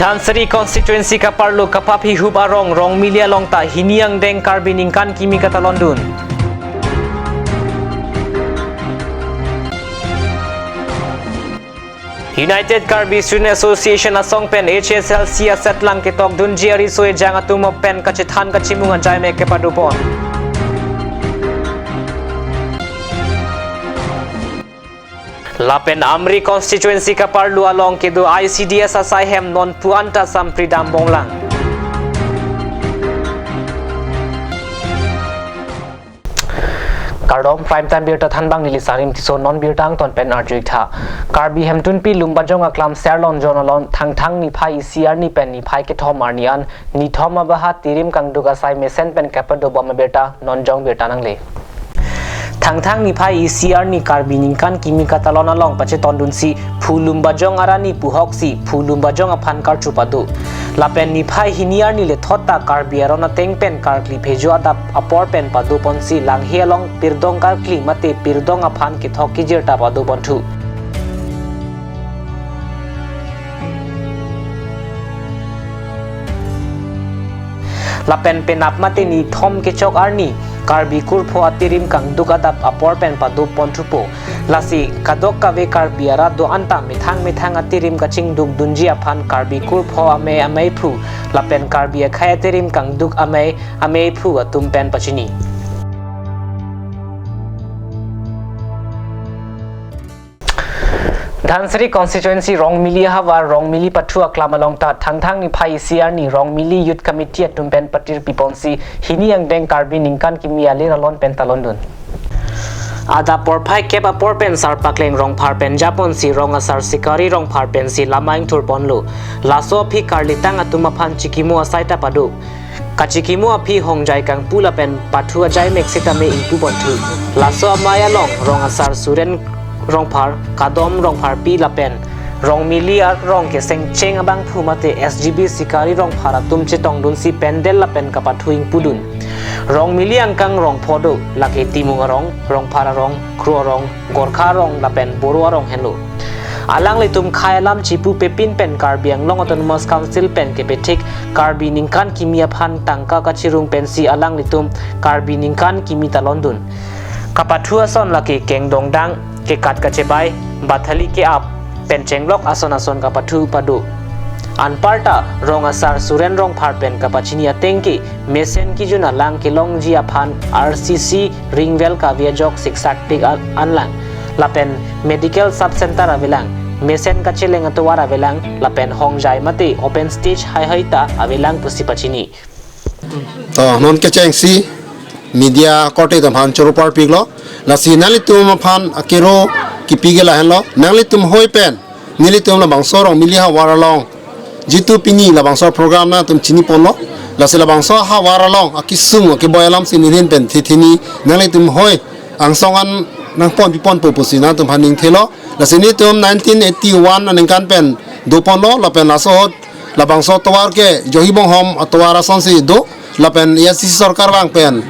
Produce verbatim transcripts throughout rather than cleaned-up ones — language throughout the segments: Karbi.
Dhansiri constituency kaparlo kapaphihup arong Rongmili along ta hini angdeng Karbi ningkan kimi katalondun. United Karbi Student Association asong pen H S L C asetlang ketokdunji ariso ejang atum pen kachethan kachimung ajai me kepadopon. Lapen Amri constituency kaparlo along kedo I C D S asai hem non puan ta sampri dambonglang. Kardom, Prime Time birta thanbang neli Sarim Tisso. Non birta angton pen arju-ik tha. Karbi Hemtunpi Lumbajong aklam Serlonjon along Thangthang niphai isi arni pen niphai kethom arni an nithom abaha tirim kangduk asai mesen pen kepadobom abirta non jong birta nangle. Thangthang niphai isi arni Karbi ningkan kimi katalon along pachetondunsi Phu Lumbajong arani puhoksi Phu Lumbajong aphan karchu pado. Lapen niphai hini arni lethot ta Karbi aron ateng pen karkli phejo adap apor pen padoponsi Langhe along pirdong karkli mate pirdong aphan kethok kejir ta padoponthu. Lapen penap mate nithom kechok arni Karbi kurpho atirim kangduk adap apor pen padoponthupo. Lasi kadokave Karbi arat do-an ta methang methang atirim kachingdukdunji aphan Karbi kurpho amei ameiphu lapen Karbi akhei atirim kangduk amei ameiphu atum pen pachini. Dhansiri constituency Rongmili ahavar Rongmili pathu aklam along ta Thangthang niphai isi arni Rongmili Youth Committee atum pen patir piponsi hini angdeng Karbi ningkan kimi alir alon pen talondun. Adap porphai kep apor pen Sarpakleng Rongphar pen japonsi rong asar Sikari Rongphar pensi lama ingthurponlo. Laso aphi karlitang atum aphan chikimo asai ta pado. Kachikimo aphi hongjai kangpu lapen pathu ajai mek sitame ingpuponthu. Laso amei along rong asar Suren Rongphar, Kadom Rongpharpi lapen Rongmili arong kesengcheng abangphu mate S G B Sikari Rongphar atum chetongdunsi pendel lapen kapathu ingpudun. Rongmili angkang rong pho do, lake Timung arong, Rongphar arong, Kro arong, Gorkha arong lapen Boro arong henlo. Alanglitum khei alam chipu pepin pen Karbi Anglong Autonomous Council pen kepethik Karbi ningkan kimi aphan tangka kachirung pensi alanglitum Karbi ningkan kimi talondun. Kapathu ason lake kengdongdang, kekat kachebai, bathali ke-ap, pen chenglok ason ason kapathu pado. Anparta rong asar Suren Rongphar pen kapachini ateng ke mesen kejun alang kelongji aphan R C C ring well kave ajok siksak pik a-, anlang. Lapen medical sub center avelang, mesen kacheleng atovar avelang, lapen hongjai mate open stage haihai ta avelang pusi pachini. To non kechengsi media korte atum aphan choro parpiklo. Lasi nanglitum aphan akero kipi ke lahenlo. Nanglitum hoi pen nelitum labangso Rongmili ahavar along jitu pini labangso program nangtum chiniponlo. Lasi labangso ahavar along akesung akeboi alam si nelihin pen thithini nanglitum hoi angsong an nangpon piponpo pusi nangtum aphan ningthelo. Lasi nelitum nineteen eighty-one aningkan pen doponlo lapen laso ahut labangso tovar ke Johibonghom atovar asonsi do, lapen A I C C sorkar abang pen,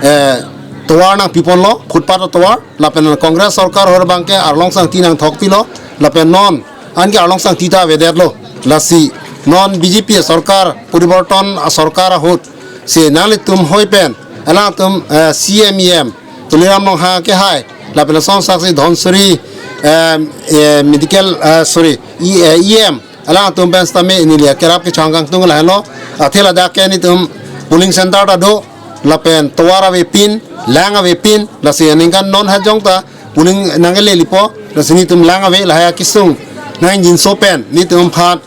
eh, tovar nangpiponlo, footpath atovar, lapen Congress sorkar ahut abang ke Arlong Sangti nangthokpilo, lapen non anke Arlong Sangti ta avedetlo. Lasi non B J P sorkar, poriborton asorkar ahut si nanglitum hoi pen alangtum, eh, C M E M Tuliram Ronghang kehai, lapen asonsaksi Dhansiri, eh, eh, medical, eh, sorry, E, eh, E M alangtum pen sitame neli akerap kechang kangtung lahenlo. Athe ladak ke nelitum polling center ta do, lapen tovar avepin, lang avepin, lasi aningkan non hajong ta polling nanglelepo, lasi nelitum lang ave, lahai akesung nangjinso pen nelitum aphan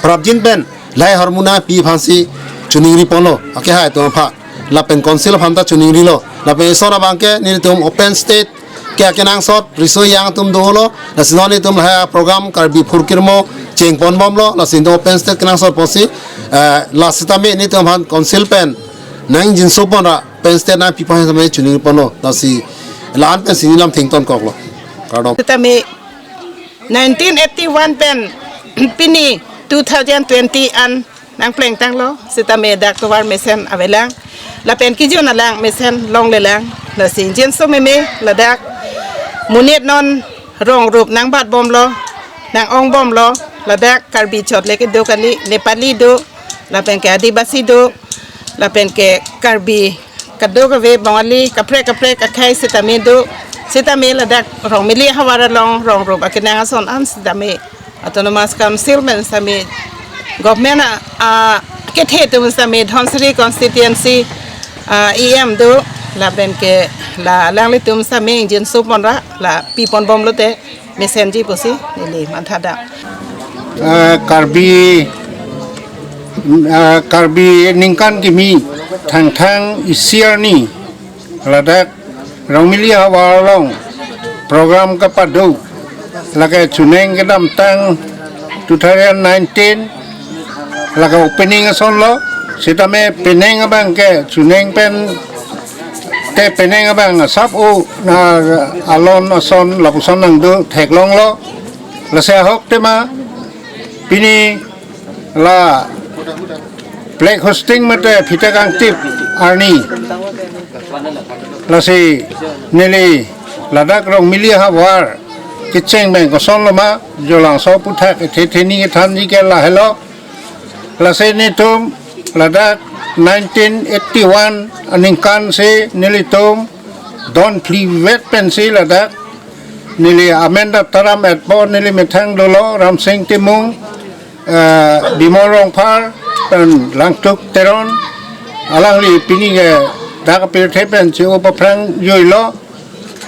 prapjin pen lahai ahormu nangpi aphansi choningriponlo akehai atum aphan, lapen council aphan ta choningrilo, lapen ison abang ke nelitum open stage ke akenangsot riso yang atum dolo. Lasi non nelitum lahai program Karbi phurkirmo chengponbomlo, lasi nelitum open stage kenangsot pusi, eh, lasi tame nelitum aphan council pen nangjinsopon ra open stage nangpi aphan tame choningriponlo. Lasi la-an pensi neli lam thengtonkoklo. Kardom. Tame nineteen eighty-one pen pini two thousand twenty an nangplengtanglo, sitame dak tovar mesen avelang, lapen kejun alang mesen longlelang, lasi jinso meme ladak monit non rong rup nangbatbomlo, nang-ongbomlo, Ladak Karbi chot le kedo kali, Nepali do, lapen ke Adivasi do, lapen ke Karbi kadokave Bengali kaprek kaprek akhei sitame do, sitame ladak Rongmili havar along rong rup akenang ason an sitame Autonomous Council pen sitame government a, a kethe atum sitame Dhansiri constituency a, E M do, lapen ke la alanglitum sitame ingjinso ponra la pi ponbom lote mesenji pusi neli mantha dam. Ah, Karbi, ah, Karbi ningkan kimi Thangthang isi arni ladak Rongmili havar along program kepado, lake chuneng kedamtang two thousand nineteen, lake opening ason lo, sitame penang abang ke chuneng pen te penang abang asap o na alon ason lapuson nangdo theklonglo. Lasi ahok tema pini la flag hoisting mate phita kangtip arni. Lasi neli ladak Rongmili havar kecheng pen koson loma, Jolangso aputhak ethe theni kethanji ke lahelo. Lasi netum ladak nineteen eighty-one aningkan si nelitum don phli vet pensi ladak neli amen ta taram etpo, neli methang dolo Ramsing Timung, eh, Bimol Rongphar, pen Langtuk Teron, alangli pini ke dak apirthe pen si-o paphrang joilo.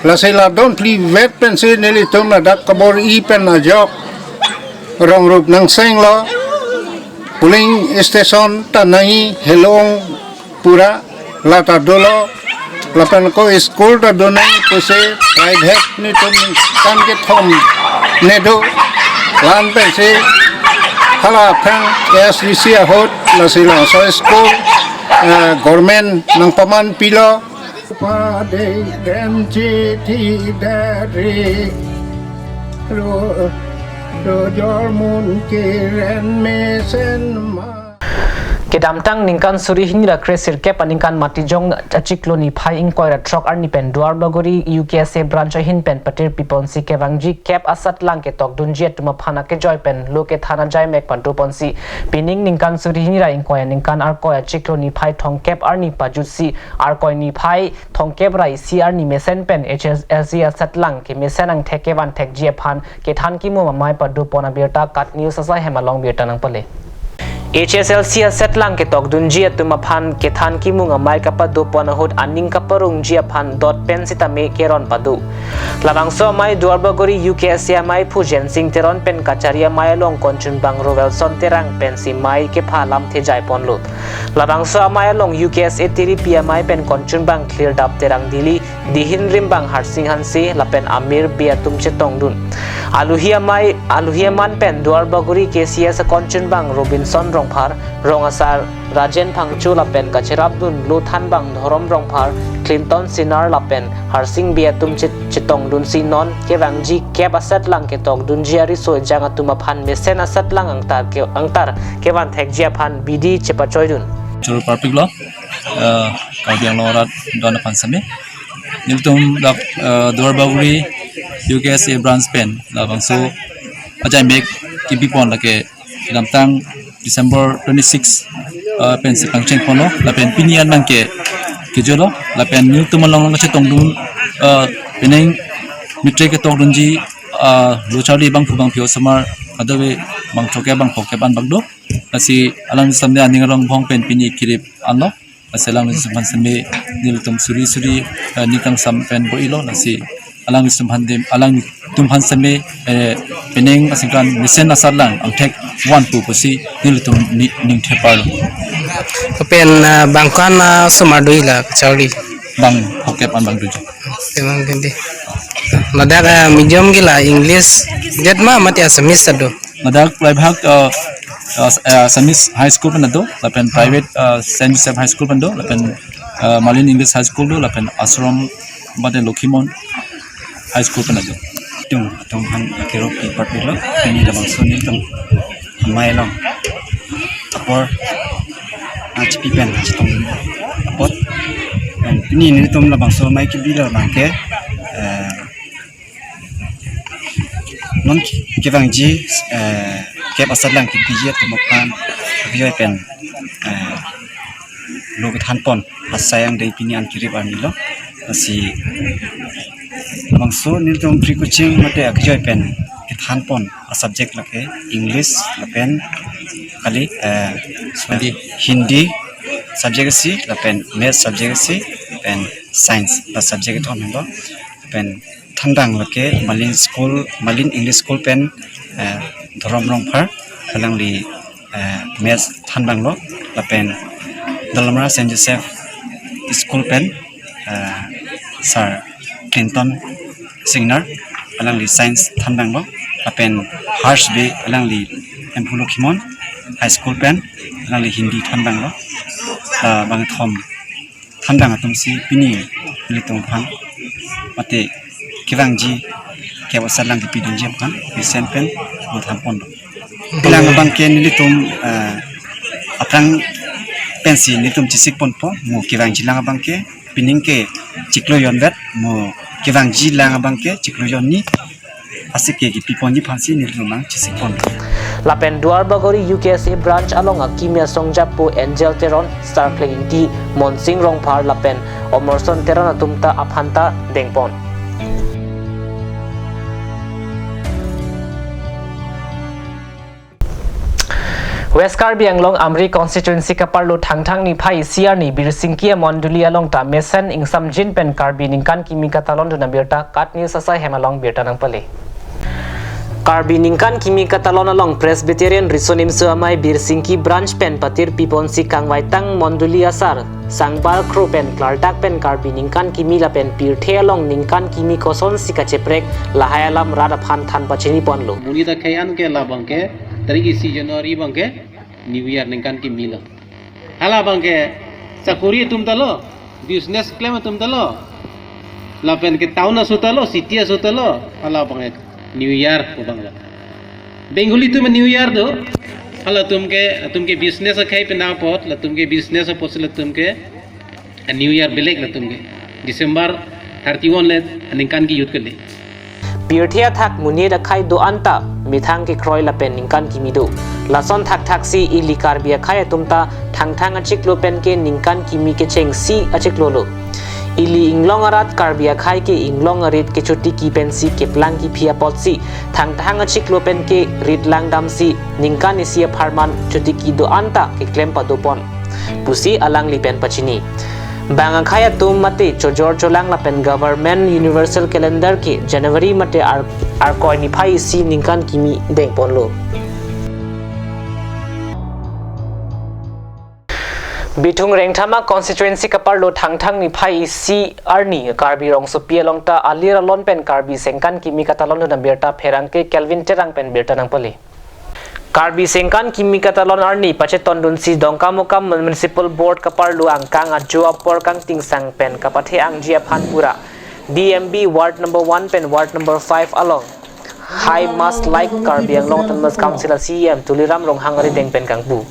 Lasi la don phli vet pensi nelitum ladak kabor-i pen ajok rong rup nangsenglo, polling station ta nangji helong pura lata dolo, lapen ko school ta donang pusi private netum ningkan kethom ne do, la-an pensi hala aphrang A S D C ahut lasi Langso school, eh, government nangpaman pilo. Padei Remchit Hidari, ro, rojor mun kiren mesen ma. Kedamtang ningkan suri hini ra kre sirkep aningkan Matijong achiklo niphai ingkoi ra throk arni pen Duarbagori U K S A branch ahin pen patir piponsi kevangji kep asatlang ketokdunji atum aphan akejoi pen lo kethan ajaimek padoponsi pining ningkan suri hini ra ingkoi aningkan Arkoi achiklo niphai thomkep arni pajutsi Arkoi niphai thomkep ra isi arni mesen pen H S L C asatlang kemesen angthek kevan thekji aphan kethan kimung amei padopon abirta KAT News asai hem along birta nangpale. H S L C asatlang ketokdunji atum aphan kethan kimung amei kapadopon ahut aning kaparungji aphan dot pen sitame keron pado. Labangso amei Duarbagori U K S A ameiphu Jensing Teron pen kachari amei along Kanchanbang Rovelson Terang pensi mei kepha lamthe jaiponlo. Labangso amei along U K S A tiripi amei pen Kanchanbang Klirdap Terang Dili, Dihin Rimbang Harsing Hanse lapen amir bi atum chetongdun. Aluhi amei, aluhi aman pen Duarbagori K C S a Kanchanbang Robinson Rongphar, Rong Asar Rajen Phangcho lapen kacherapdun lo thanbang Dhorom Rongphar, Clinton Sinar lapen Harsing bi atum chet-, chetongdunsi non kevangji kep asatlang ketokdunji ariso ejang atum aphan mesen asatlang angtar ke-, angtar kevan thekji aphan bidi chepachoidun. Choro parpiklo, eh, Karbi Anglong arat don aphan sitame. Nelitum dak, eh, Duarbagori U K S A branch pen labangso ajaimek kebipon lake kedamtang December twenty-six, eh, pensi pangchengponlo lapen pini an abang ke kejolo lapen nelitum along along kachetongdun, eh, penang metre ketokdunji, eh, lo charli bangphu bangphi osomar kadokave bang throkkep bang phokep an bak do. Lasi alangli sitame aning arong bhong pen pini kirip anlo. Lasi alanglitum aphan sitame nelitum suri suri, eh, ning kangsam pen bor-ilo. Lasi alanglitum aphan dem, alanglitum aphan sitame, eh, penang asingkan mesen asatlang angthek vanpo pusi nelitum ni, ning theparlo. Lapen, eh, bang ko-an, eh, osomar do la charli? Bang phokep an bang doji. Temang tindi. Ladak, eh, medium ke la English det ma mate Assamese ta do? Ladak private, eh, eh, Assamese High School pen do, lapen private, eh, Saint Joseph High School pen do, lapen, eh, Marlin English High School do, lapen Ashram mate Lokhimon High School pen do. Tung, tung han kero ki parpiklo, pini labangso nelitum amei along apor, ah, chipi pen chetong apot. Dan pini nelitum labangso amei kebilo abang ke, eh, non kevangji, eh, kep asatlang kipiji atum aphan akijoi pen, eh, lo kethanpon asai angdeng pini an kirip arni lo. Lasi bangso nelitum pre-coaching mate akijoi pen kethanpon a-subject lake English lapen kali, eh, Hindi. Hindi subject isi lapen Maths subject isi pen Science la subject kethom henlo. Pen thandang lake Malin School, Malin English School pen, eh, Dhorom Rongphar, alangli, eh, Maths thandanglo, lapen Dolamara Saint Joseph School pen, eh, Sir Clinton Singnar, alangli Science thandanglo, lapen Harsh Bey, alangli Emphu Lokhimon High School pen, alangli Hindi thandanglo. La bangkethom thandang atumsi pini nelitum aphan mate kevangji, kep asatlang kipidunji aphan mesen pen lo thanponlo. Pilang abangke nelitum, eh, aphrang pensi nelitum chesikponpo, mo kevangjilang abangke pining ke chiklo jonvet, mo kevangjilang abangke chiklo jonni asike kipiponji aphansi nelitum nangchesikpon. Lapen Duarbagori U K S A branch along akimi asong japo Angel Teron, Starkling Ingti, Monsing Rongphar lapen Omerson Teron atum ta aphanta dengpon. West Karbi Anglong Amri constituency kaparlo Thangthang niphai isi arni Birsingki mondoli along ta mesen ingsamjin pen Karbi ningkan kimi katalondun abirta KAT News asai hem along birta nangpale. Karbi ningkan kimi katalon along Presbyterian Riso Nimso Amei Birsingki branch pen patir piponsi kangvaitang mondoli asar Sangbar Kro pen klardak pen Karbi ningkan kimi lapen pirthe along ningkan kimi kosonsi kacheprek lahai alam rat aphan than pachiniponlo. Monit akhei an ke labang ke tarik isi January abang ke New Year ningkan kimi lo. Halabang ke sakori atum ta lo, business klem atum ta lo, lapen ke town aso ta lo, city aso ta lo, halabang ke New Year pu abang lo. Bengali atum New Year do, halatum ke, atum ke business akhei pen apot, latum ke business apotsi latum ke a New Year belek latum ke. December thirty-one le aningkan kejut kali. Pirthe athak monit akhei do-an ta methang kekroi lapen ningkan kimi do. Lason thakthaksi ili Karbi akhei atum ta Thangthang achiklo pen ke ningkan kimi kechengsi achiklo lo. Ili inglong arat Karbi akhei ke inglong arit kechotiki pensi keplang kiphi apotsi Thangthang achiklo pen ke rit langdamsi ningkan isi apharman chotiki do-an ta keklem padopon pusi alangli pen pachini. Bang akhei atum mate chojor cholang lapen government universal calendar ke January mate ar-, Arkoi niphai isi ningkan kimi dengponlo. Bithung Rengthama constituency kaparlo Thangthang niphai isi arni Karbi Rongsopi along ta alir alon pen Karbi sengkan kimi katalondun abirta pherangke Kelvin Terang pen birta nangpale. Karbi sengkan kimi katalon arni pachetondunsi Dongkamukam Municipal Board kaparlo angkang ajo apor kangtingsang pen kapathe angji aphan pura D M B Ward number one pen Ward number five along High Mast Like Karbi Anglong Autonomous Council a C E M Tuliram Ronghang arideng pen kangpu.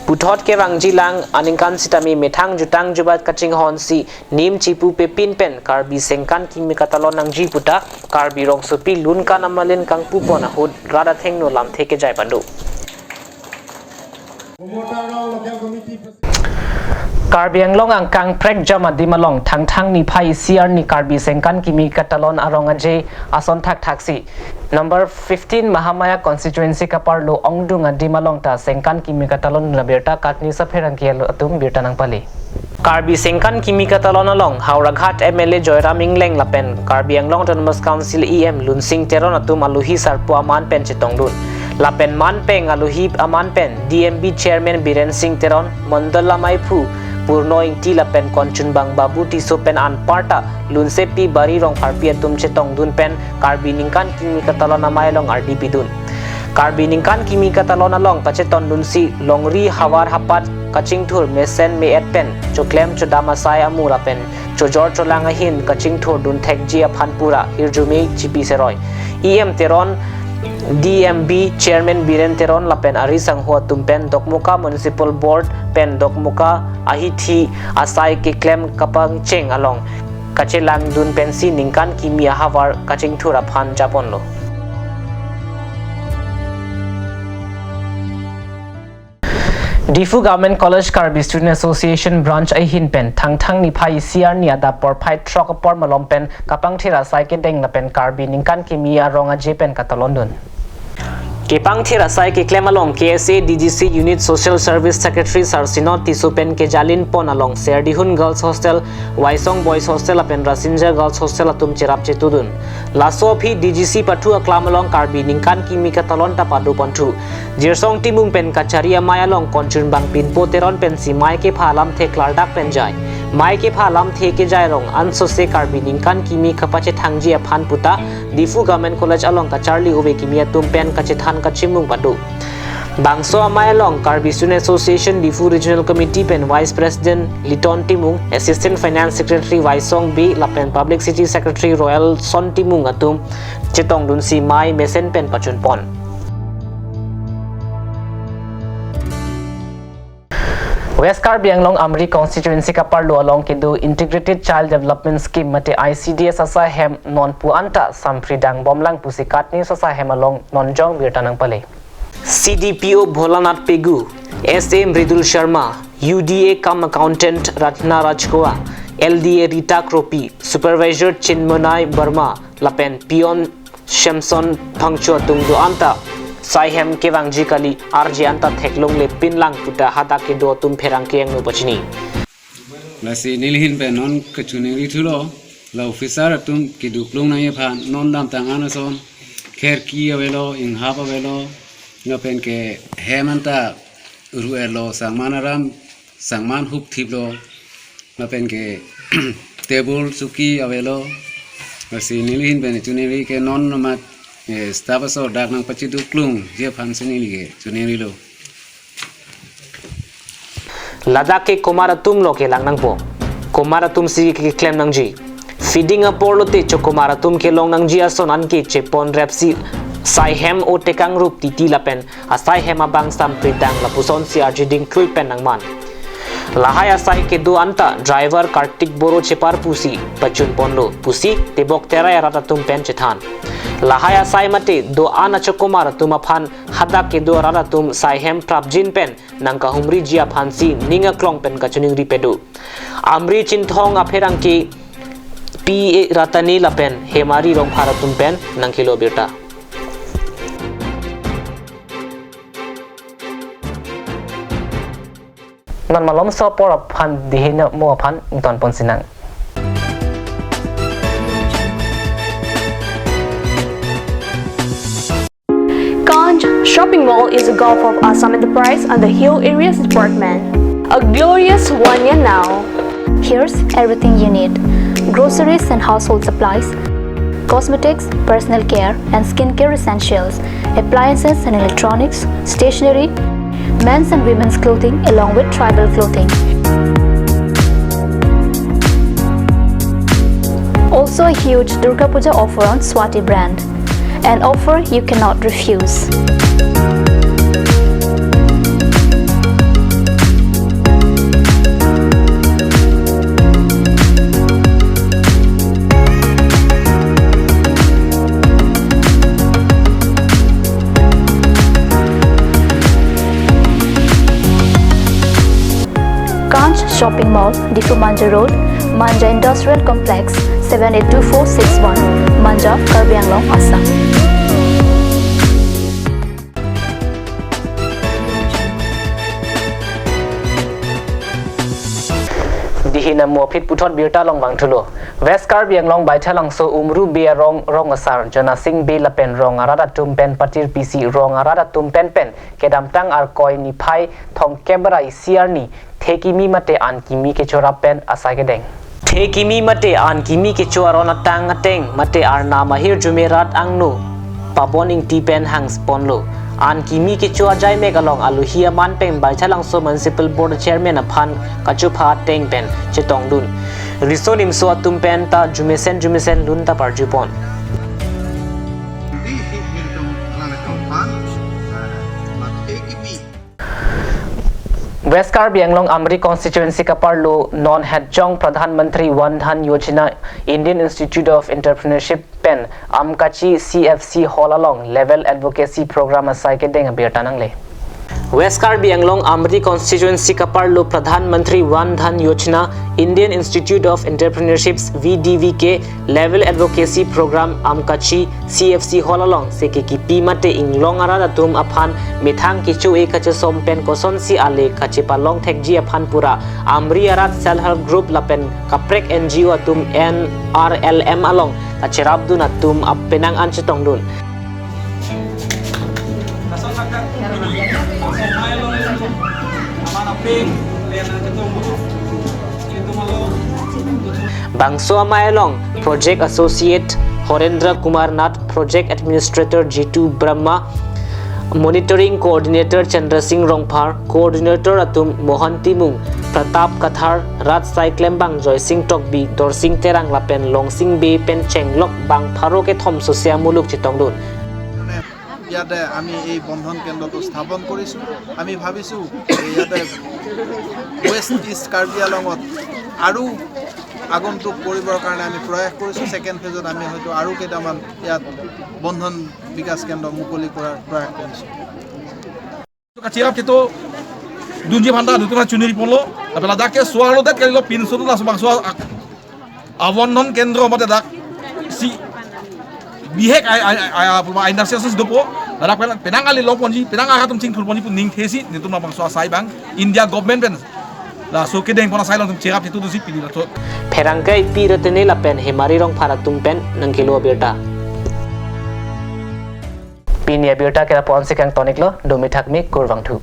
Puthot kevangjilang aningkan sitame methang jutang jubat kachinghonsi nim chipu pepin pen Karbi sengkan kimi katalon nangji puta Karbi Rongsopi lun kan amalin kangpupon ahut rat athengno lamthe kejai pado. Karbi Anglong angkang prekjam adim along Thangthang niphai isi arni Karbi sengkan kimi katalon arong aje ason thakthaksi number fifteen Mahamaya constituency kaparlo Ongdung adim along ta sengkan kimi katalondun abirta KAT News apherangke atum birta nangpale. Karbi sengkan kimi katalon along Howraghat M L A Joyram Engleng lapen Karbi Anglong Autonomous Council E M Lunsing Teron atum alohi sarpo aman pen chetongdun. Lapen manpeng alohi aman pen D M B Chairman Biren Singh Teron, Mondol Amei aphu Purno Ingti lapen Konchunbang Babu Tisso pen anparta Lunsepi Bari Rongpharpi atum chetongdun pen Karbi ningkan kimi katalon amei along ardi pidun. Karbi ningkan kimi katalon along pachetondunsi longri havar hapat kachingthur mesen me-et pen choklem chodam asai amura pen chojor cholang ahin kachingthurdun thekji aphan pura hirjume chipi seroi. E M Teron, D M B Chairman Biren Teron lapen ari sangho atum pen Dokmoka Municipal Board pen Dokmoka ahithi asai keklem kapangcheng along kachelangdun pensi ningkan kimi ahavar kachingthur aphan japonlo. Diphu Government College Karbi Student Association Branch ahin pen Thangthang niphai isi arni adap porphai throk apor malom pen kapangthir asai kedeng lapen Karbi ningkan kimi arong aje pen katalondun. Kepangthir asai keklem along K S A D G C Unit Social Service Secretary Sarsinot Tisso pen kejalin pon along Serdihun Girls Hostel, Waisong Boys Hostel lapen Rasinja Girls Hostel atum cherap chetudun. Laso aphi D G C pathu aklam along Karbi ningkan kimi katalon ta pado ponthu. Jirsong Timung pen kachari amei along konchun bang Pinpo Teron pensi mei kepha alamthe klardak pen jai. Mei kepha alamthe kejai rong ansose Karbi ningkan kimi kapachethangji aphan puta Diphu Government College along kacharli ove kimi atum pen kachethan kachimung pado. Bangso amei along Karbi Student Association Diphu Regional Committee pen Vice President Liton Timung, Assistant Finance Secretary Waisong Bey lapen Publicity Secretary Royalson Timung atum chetongdunsi mei mesen pen pachun pon. West Karbi Anglong Amri Constituency kaparlo along kedo Integrated Child Development Scheme mate I C D S asai hem non pu anta sampri dang bomlang pusi Katni asai hem along non jong birta nangpale. C D P O Bholanath Pegu, S A Mridul Sharma, U D A cum Accountant Ratna Rajkhowa, L D A Rita Kropi, Supervisor Chinmonai Barma lapen Peon Samson Phangcho atum do-an ta sai hem kevangji kali, arje anta theklongle pinlang puta hadak kedo atum pherangke angno pachini. Lasi nelihin pen non kachiningri thulo, la officer atum kedo klong nangji aphan non damtang an ason kherki avelo, inghap avelo, lapen ke hem anta ru-etlo, sangman aram, sangman hupthiplo, lapen ke table suki avelo. Lasi nelihin pen chiningri ke non amat, eh, staff aso dak nangpachiduk klongji aphansi neli ke chiningrilo. Ladak ke komar atum lo kelang nangpo. Komar atumsi keklem nangji. Feeding apor lote chokomar atum kelong nangji ason anke chepon repsi sai hem o tekang rup titi lapen asai hem abang sampri dang lapusonsi arje dingklui pen nangman. Lahai asai kedo anta driver Kartik Boro chepar pusi pachun ponlo pusi Tebok Terai arat atum pen chethan. Lahai asai mate do-an achokomar atum aphan hadak kedo arat atum sai hem prapjin pen nangkahumriji aphansi ning aklong pen kachiningri pado. Amri Chinthong apherangke P A Ratani lapen Hemari Rongphar atum pen nangkelo birta. Non malomso apor aphan dihina mo aphan ington ponsinang. Kanch Shopping Mall is a gulf of Assam Enterprise and the Hill Areas Department. A glorious one year now. Here's everything you need: groceries and household supplies, cosmetics, personal care and skincare essentials, appliances and electronics, stationery, men's and women's clothing along with tribal clothing. Also a huge Durga Puja offer on Swati brand. An offer you cannot refuse. Kanch Shopping Mall, Diphu Manja Road, Manja Industrial Complex, seven eight two four six one, Manja, Karbi Anglong, Assam. Dihina mo aphi puthot birta along vangthulo. West Karbi Anglong Baithalangso Umru Bey arong rong asar Jonasing Bey lapen rong arat atum pen patir pisi rong arat atum pen pen kedamtang Arkoi niphai thomkep ra isi arni thekimi mate ankimi kecho rap pen asai kedeng. Thekimi mate ankimi kecho aron atang ateng mate arnam ahirjume rat angno Pabon Ingti pen hangponlo. Ankimi kecho ajaimek along aluhi aman pen Baithalangso Municipal Board Chairman aphan kachopha ateng pen chetongdun. Riso nimso atum pen ta jumesen jumesen lun ta parjupon. West Karbi Anglong Amri Constituency kaparlo non hetjong Pradhan Mantri Jan Dhan Yojana Indian Institute of Entrepreneurship pen Amkachi C F C Hall along Level Advocacy Program asai kedeng abirta nangle. West Karbi Anglong Amri constituency kaparlo Pradhan Mantri Van Dhan Yojana, Indian Institute of Entrepreneurships V D V K, Level Advocacy Program Amkachi C F C Hall alongsi kekipi mate inglong arat atum aphan methang kecho-e kachesom pen kosonsi ale kachepalong thekji aphan pura Amri arat Self Help Group lapen kaprek N G O atum N R L M along kacherapdun atum apenang an chetongdun. Bangso amei along Project Associate Horendra Kumar Nath, Project Administrator Jitu Brahma, Monitoring Coordinator Chandra Singh Rongphar, Coordinator atum Mohan Timung, Pratap Kathar, Raj Sai Klembang, Joy Singh Tokbi, Dorsing Terang lapen Longsing Bey pen chenglok bang pharo kethom sose amuluk chetongdun. মানে ইয়াতে আমি এই বন্ধন কেন্দ্ৰটো স্থাপন কৰিছোঁ। আমি ভাবিছোঁ এই ইয়াতে ৱেষ্ট ইষ্ট কাৰ্বি আংলঙত আৰু আগন্তুক কৰিবৰ কাৰণে আমি প্ৰয়াস কৰিছোঁ। ছেকেণ্ড ফেজত আমি হয়তো আৰু কেইটামান ইয়াত বন্ধন বিকাশ কেন্দ্ৰ মুকলি কৰাৰ প্ৰয়াস কৰিছোঁ। Kachirap kito dunji aphanta dutu na chuniri ponlo, apela dak ke suar lo det kalilo pinso laso bangso a, a, abondhon kendro mate dak si bihek ai ai ai ai apuma industry sus dopo, dak penang penang kali lo ponji, penang ahatum chingthur ponji pu ning thesi, netum labangso asai bang India government pen laso kedeng pon asai along tum chirap kito dusi pini laso. Pherangke Ipi Ratene lapen Hemari Rongphar atum pen nangkelo abirta. Pini abirta ke lapu-an si kangton-iklo, dome thakme, kurvangthu.